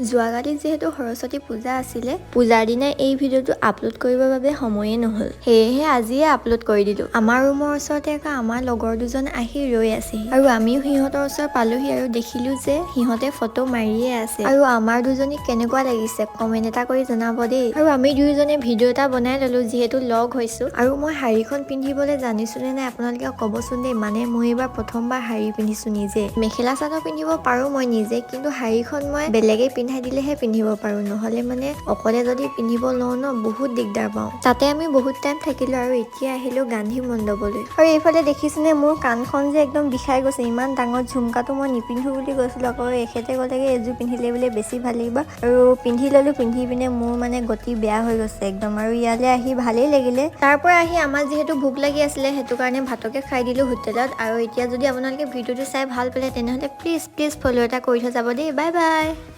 যোৱাকালি যিহেতু সৰস্বতী পূজা আছিলে, পূজাৰ দিনা এই ভিডিঅ'টো আপলোড কৰিবৰ বাবে সময়ে নহ'ল, সেয়েহে আজিয়ে আপলোড কৰি দিলোঁ। আমাৰ ৰুমৰ ওচৰতে আকৌ আমাৰ লগৰ দুজন আহি ৰৈ আছেহি আৰু আমিও সিহঁতৰ ওচৰ পালোহি আৰু দেখিলোঁ যে সিহঁতে ফটো মাৰিয়ে আছে। আৰু আমাৰ দুজনীক কেনেকুৱা লাগিছে কমেণ্ট এটা কৰি জনাব দেই। আৰু আমি দুয়োজনে ভিডিঅ' এটা বনাই ল'লোঁ, যিহেতু লগ হৈছোঁ। আৰু মই শাৰীখন পিন্ধিবলৈ জানিছোঁনে নাই আপোনালোকে ক'বচোন দেই। মানে মই এইবাৰ প্ৰথমবাৰ শাৰী পিন্ধিছোঁ নিজে। মেখেলা চাদৰ পিন্ধিব পাৰোঁ মই নিজে, কিন্তু শাৰীখন মই বেলেগে পিন্ধাই দিলেহে পিন্ধিব পাৰোঁ, নহ'লে মানে অকলে যদি পিন্ধিব লওঁ ন, বহুত দিগদাৰ পাওঁ। তাতে আমি বহুত টাইম থাকিলোঁ আৰু এতিয়া আহিলোঁ গান্ধী মণ্ডপলৈ। আৰু এইফালে দেখিছেনে, মোৰ কাণখন যে একদম বিষাই গৈছে। ইমান ডাঙৰ ঝুমকাটো মই নিপিন্ধো বুলি কৈছিলোঁ, আকৌ এখেতে ক'লেগে এইযোৰ পিন্ধিলে বোলে বেছি ভাল লাগিব আৰু পিন্ধি ল'লোঁ। পিন্ধি পিনে মোৰ মানে গতি বেয়া হৈ গৈছে একদম। আৰু ইয়ালৈ আহি ভালেই লাগিলে। তাৰ পৰা আহি আমাৰ যিহেতু ভোক লাগি আছিলে, সেইটো কাৰণে ভাতকে খাই দিলোঁ হোটেলত। আৰু এতিয়া যদি আপোনালোকে ভিডিঅ'টো চাই ভাল পালে, তেনেহ'লে প্লিজ প্লিজ ফ'ল' এটা কৰি থৈ যাব দেই। Bye bye.